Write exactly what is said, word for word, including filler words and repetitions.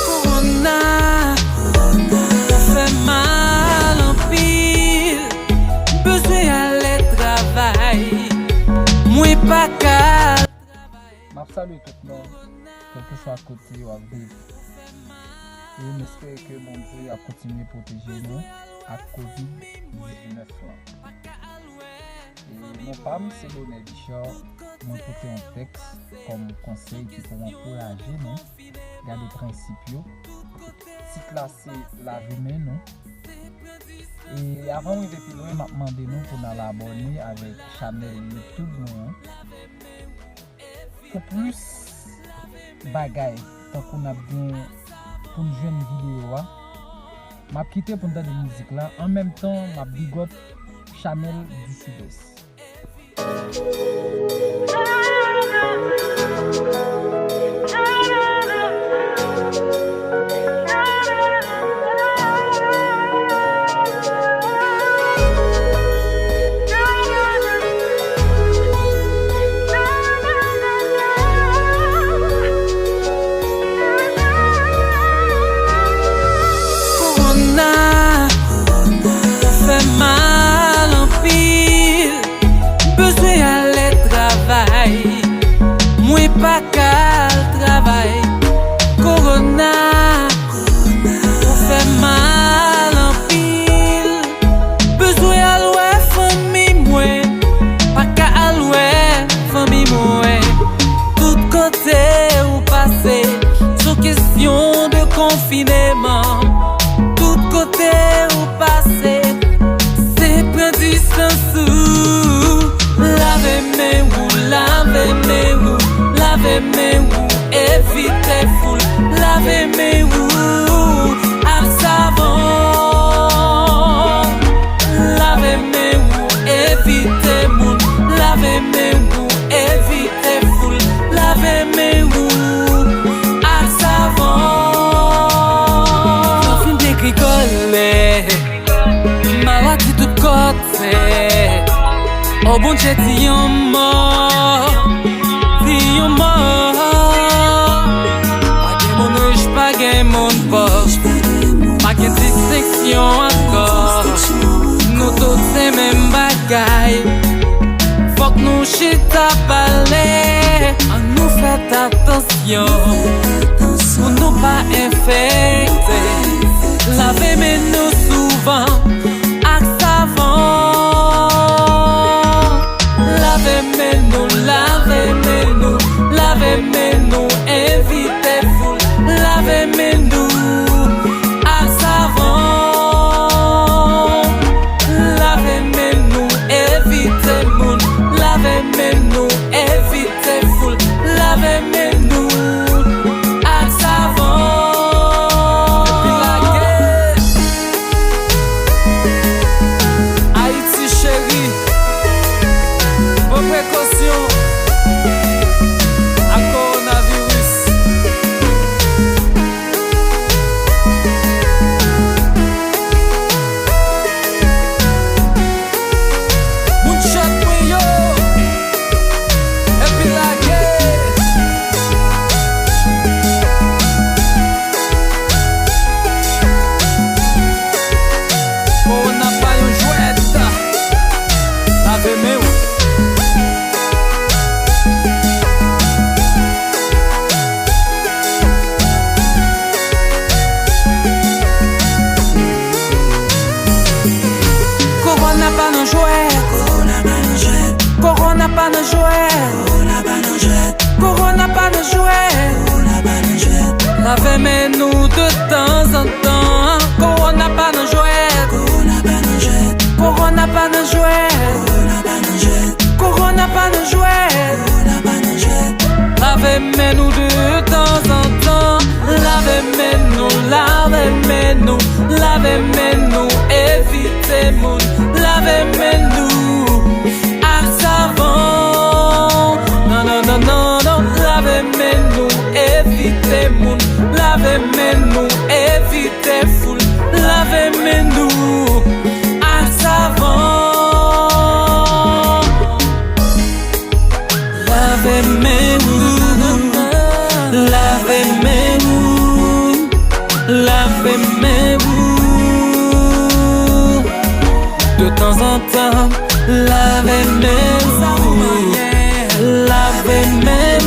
Kowona, ou fè mal anpil. Bezwen ale travay. Mwen pa ka al travay. M ap salye tout moun, kèlkeswa kote w ap viv. E m espere ke Bondye ap kontinye pwoteje nou ak kovid diznèf lan. E non pa m se Bonè Richard, mwen pote yon tèks kòm konsèy ki pou ankouraje nou gade prensip yo. Tit la se Lave men nou. E avan m rive pi lwen, m ap mande nou pou n al abòne avèk chanèl YouTube nou an. Pou plis bagay tankou n ap gen pou n jwenn videyo a, m ap kite pou n tande mizik la. An menm tan, m ap big up chanèl du Sud-Est. Kowona, ou fè mal anpil. Bezwen ale travay. Mwen pa ka al travay. Kowona, ou fè mal anpil. Bezwen al wè fanmi mwen. Pa ka al wè fanmi mwen. Tout kote ou pase, se yon kesyon de konfineman. Tout kote ou pase, se pran distans ou. Lave men ou, lave men ou, lave men ou, evite foul. Lave men ou ak savon. Lave men ou, evite moun. Lave men ou, evite foul. Lave men ou ak savon. Nan fin degrigole, maladi tout kote. O Bondye, ti yon mò, ti yon mò. Pa gen moun rich, pa gen moun pòv. Pa gen distenksyon ankò. Nou tout se menm bagay. Fòk nou chita pale. Ann nou fè atansyon pou nou pa enfekte. Lave men nou souvan ak savon. Lave men nou, lave men nou, lave men nou, evite foul. Lave men nou ak savon. Lave men nou, evite moun. Lave men nou, evite foul. Lave men nou ak savon. Epi lage. Ayiti cheri, pran prekosyon ak kowonaviris. Moun chat mwen yo, epi lage. Kowona pa yon jwèt. Lave men w. Kowona pa nan jwèt. Kowona pa nan jwèt. Kowona pa nan jwèt. Kowona pa nan jwèt. Lave men nou de tanzantan. Kowona pa nan jwèt. Kowona pa nan jwèt. Kowona pa nan jwèt. Kowona pa nan jwèt. Lave men nou de tanzantan. Lave men nou, lave men nou, lave men nou, evite moun. Lave men nou Tanp, lave men w. Lave men